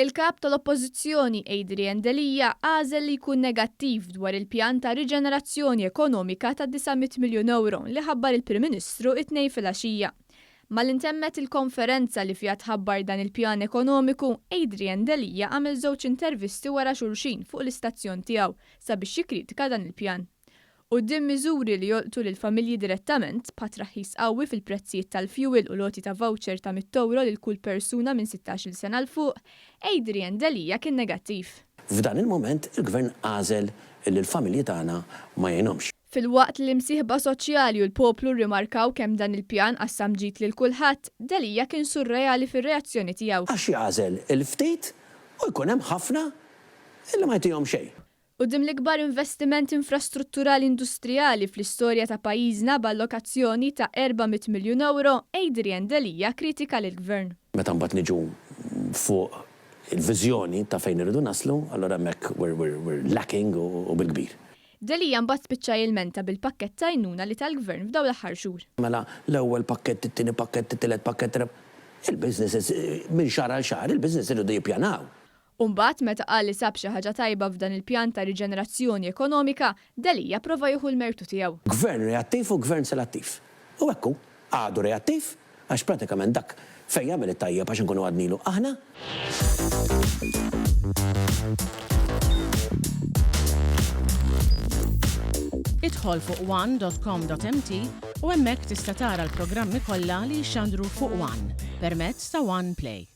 Il-Kap tal-Oppożizzjoni Adrian Delia għażel li jkun negattiv dwar il-pjan ta' riġenerazzjoni ekonomika ta' 900 miljun ewro li ħabbar il-Prim Ministru it-Tnejn filgħaxija. Malli ntemmet il-konferenza li fiha tħabbar dan il-pjan ekonomiku, Adrian Delia għamel żewġ intervisti wara xulxin fuq l-istazzjon tiegħu sabiex jikkritika dan il-pjan. Quddiem miżuri li jolqtu lill-familji direttament, bħat-traħħis qawwi fil-prezzijiet tal-fjuwil u l-għoti ta' voucher ta' mitt ewro lil kull persuna minn sittax-il sena 'l fuq, Adrian Delia kien negattiv. F'dan il-mument il-Gvern għażel li l-familji tagħna ma jgħinhomx. Filwaqt li l-imsieħba soċjali u l-poplu rrimarkaw kemm dan il-pjan qassam ġid lil kulħadd, Delia kien surreali fir-reazzjoni tiegħu. Għax jagħżel il-ftit u jkun hemm ħafna li ma jtihom xejn. Quddiem l-ikbar investiment infrastrutturali industrijali fl-istorja ta' pajjiżna b'allokazzjoni ta' 400 miljun ewro, Adrian Delia kkritika lill-Gvern. Meta mbagħad niġu fuq il-viżjoni ta' fejn irridu naslu, allura hemmhekk we're, we're, we're lacking u bil-kbir. Delia mbagħad spiċċa jilmenta bil-pakkett ta' għajnuna li ta l-Gvern f'dawn l-aħħar xhur. Mela l-ewwel pakkett, it-tieni pakkett, it-tielet pakkett, il-businesses minn xahar għal xahar il-business iridu jippjanaw. U mbagħad meta qal li sab xi ħaġa tajba f'dan il-pjan ta' riġenerazzjoni ekonomika, Delia prova jieħu l-mertu tiegħu. Gvern reattiv u gvern selattiv. U hekk hu. Għadu reattiv għax pratikament dak fejn jagħmel it-tajjeb għax inkunu għadnilu aħna. Idħol fuq one dot com dot mt u hemmhekk tista' tara l-programmi kollha li jixxandru fuq one permezz ta' One Play.